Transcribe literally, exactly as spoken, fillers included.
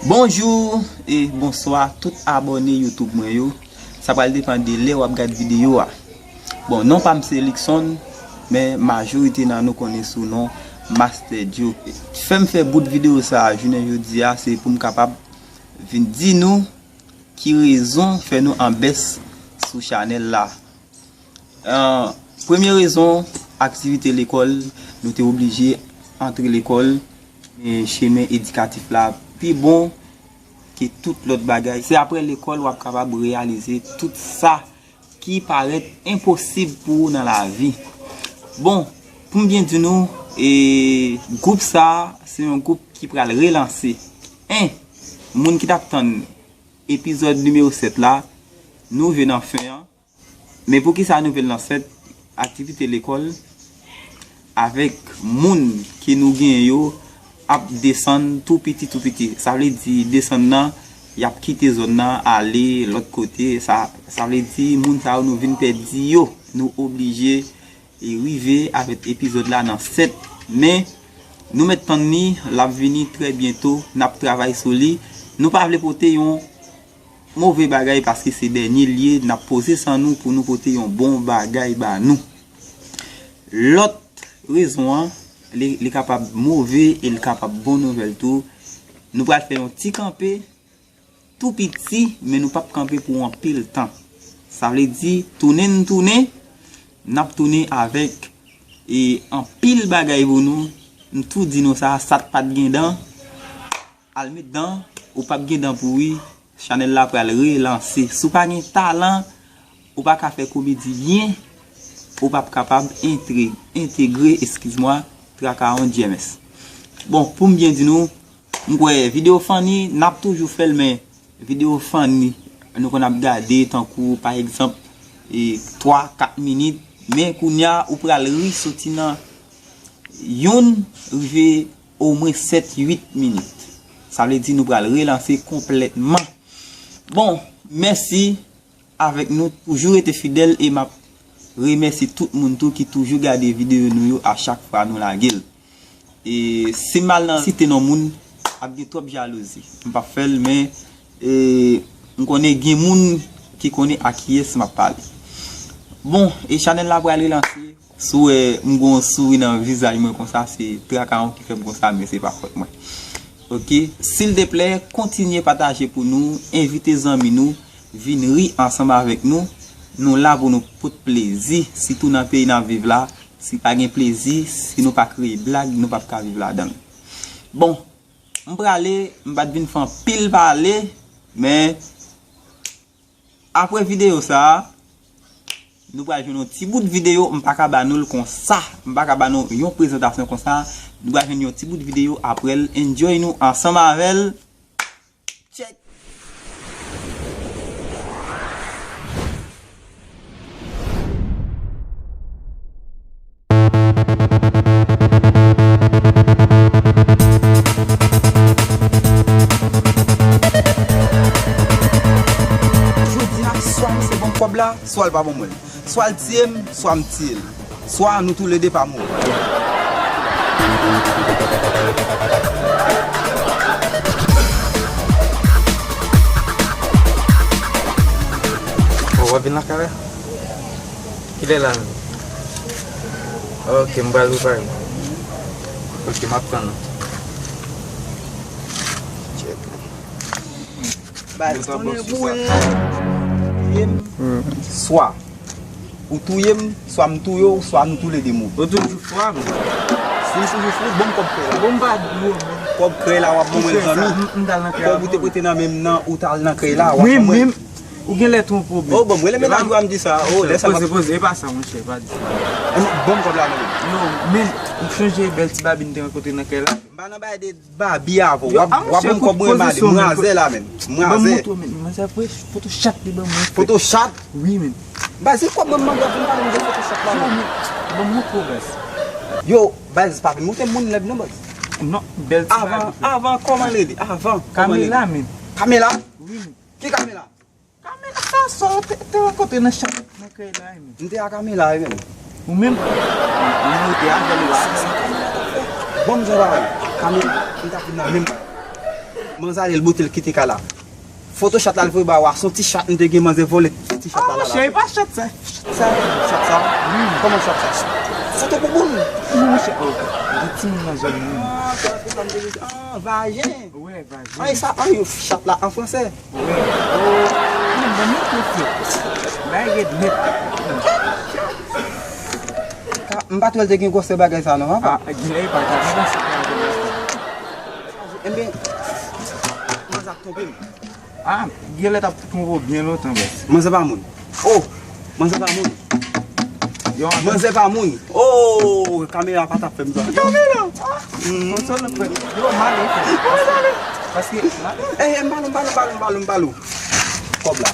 Bonjou e bonswa tout abòne YouTube mwen yo. Sa pral depann de lè w ap gad videyo a. Bon, non pa m se Luckson, men majorite nan nou konnen sou non Master Joe. Fè m fè bout videyo sa a jounen jodi a, se pou m kapab vin di nou ki rezon fè nou an bès sou chanèl la. An, premye rezon, aktivite lekòl, nou te oblije antre lekòl, e chemen edikatif la pi bon ke tout lòt bagay. Se apre lekòl w ap kapab reyalize tout sa ki parèt enposib pou ou nan lavi. Bon, pou m byen di nou, e gwoup sa a, se yon gwoup ki pral relanse. En, moun ki t ap tann epizòd nimewo sèt la, nou rive nan fen an. Men poukisa nou vin nan sèt aktivite lekòl avèk moun ke nou genyen yo ap desann tou piti, tou piti? Sa vle di desann nan, y ap kite zòn nan, ale lòt kote. Sa, sa vle di moun sa yo nou vin pèdi yo. Nou oblije e rive avèk epizòd la nan sèt. Men, nou mèt tann li, l ap vini trè byento, n ap travay sou li. Nou pa vle pote yon move bagay paske se dènye l ye, n ap poze san nou pou nou pote yon bon bagay ba nou. Lòt rezon an, li, li kapab move e li kapab bon nouvèl tou. Nou pral fè yon ti kanpe, tou piti, men nou p ap kanpe pou anpil tan. Sa vle di, tounen n tounen, n ap tounen avèk, e, anpil bagay pou nou. M tou di nou sa, sa t pa t gen dan, al met dan, ou p ap gen dan pouri, chanèl la pral relanse. Si w pa gen talan, ou pa ka fè komedi byen, ou p ap kapab entre, entegre, eskiz mwa, Traka on G M S. Bon, pou m byen di nou, m kwè videyo funny, n ap toujou fè l, men videyo funny, nou konn ap gade, tankou, pa egzanp, e, twa, kat minit, men kounye a, ou pral ri soti nan youn rive omwen sèt, uit minit. Sa vle di nou pral relanse konplètman. Bon, mèsi avèk nou, toujou rete fidèl e m ap remèsye tout moun tou ki toujou gade videyo nou yo a chak fwa nou lage l. E si m al nan site non moun, ap gen twòp jalouzi. M p ap fè l, men, e, m konnen gen moun ki konnen a kiyès m ap pale. Bon, e chanèl la pral relanse. Si w wè m gen yon souri nan vizaj mwen konsa, se Traka on ki fè m konsa, men se pa fòt mwen. Oke? Silteplè, kontinye pataje pou nou, envite zanmi nou, vin ri ansanm avèk nou. Nou la pou nou pot plezi, sitou nan peyi n ap viv la. Si pa gen plezi, si nou pa kreye blag, nou p ap ka viv ladan l. Bon, m prale, m pa t vin fè anpil pale, men apre videyo sa a, nou pral jwenn yon ti bout videyo, m pa ka ba nou l konsa, m pa ka ba nou yon prezantasyon konsa, nou pral jwenn yon ti bout videyo apre l, enjoy nou ansanm avè l. Check. Jodi a, swa misye ban m kòb la, swa l pa ban mwen l. Swa l tiye m, swa m tiye l. Swa nou toulede pa mouri. Oh, w ap vin lakay la? Kilè la menm? Ok, m pral prepare m. Ok, m ap tann ou. Baz, konnen pou touye m, swa ou touye m, swa m touye w, swa nou toulede mouri. Ou toujou fwa, men. Si m toujou fou, ban m kòb krèy la. Bon, m pa di w, men. Kòb krèy la, w ap ban mwen l, zanmi. Kòb ou te prete nan men m nan, ou t al nan krèy la, w ap ban mwen l. Ou genlè twonpe w, men. Oh, bon, mwen, le mennaj ou a m di sa. Oh, lè sa m ap poze, poze, e pa sa, monchè, pa di sa. Ban m kòb la, non. Non, men, ou chonje bèl ti babin te rankontre nan krèy la? M pa nan bagay de Babi avè w. W ap, w ap ban m kòb mwen, m ale. Mwen azè la menm. Mwen azè. Ban m montre w, men. Mwen se vre, foto chat li ban mwen. Foto chat? Wi, men. Baz, se kòb mwen mande w, vin pale m de foto chat la, men. Ban m montre w, baz. Yo, baz, pa vin montre m moun nèg non, baz. Non, bèl ti bagay. Avan, avan, kòman l rele? Avan, kòman l rele? Kamela, men. Kamela? Wi, men. Ki Kamela? Kamela sa, sa w te, te rankontre nan chat nan krèy la, wi, men. M te a Kamela, wi, men. Ou menm? Ou menm ou te avè l la. Bon, m jan bagay. Kamela, m t ap vin nan menm bagay. Manzè ale, l bote, l kite kay la. Foto chat la, l voye ba w a, se yon ti chat m te gen, manzè vòlè ti chat la. Ah, monchè, e pa chat sa. Chat sa. Chat sa? Wi. Kòman chat sa? Foto bouboun. Wi, monchè. Oh, gen timoun nan zòn nan. Ah, se sa m te di. Ah, vajen. Wi, vajen. An, e sa, an, yo, chat la an fransè. Wi. Oh, men ban m yon kout fye. Bagay rèd nèt. Ka, m pa t wè l te gen gwosè bagay sa non, papa. Ah, gen lè e pa ka, men se pa gen lè. Enben, manzè ap twonpe m. Ah, gen lè t ap twonpe w byen lontan, bòs. Manzè pa moun. Oh, manzè pa moun. Yo, manzè pa moun. Oh, kamera pa t ap fè m sa. Kamera. Ah, konsa nou fè. Yo, m ale. Paske, eh, eh, m ba l, m ba l, m ba l, m ba l, m ba l. Kòb la.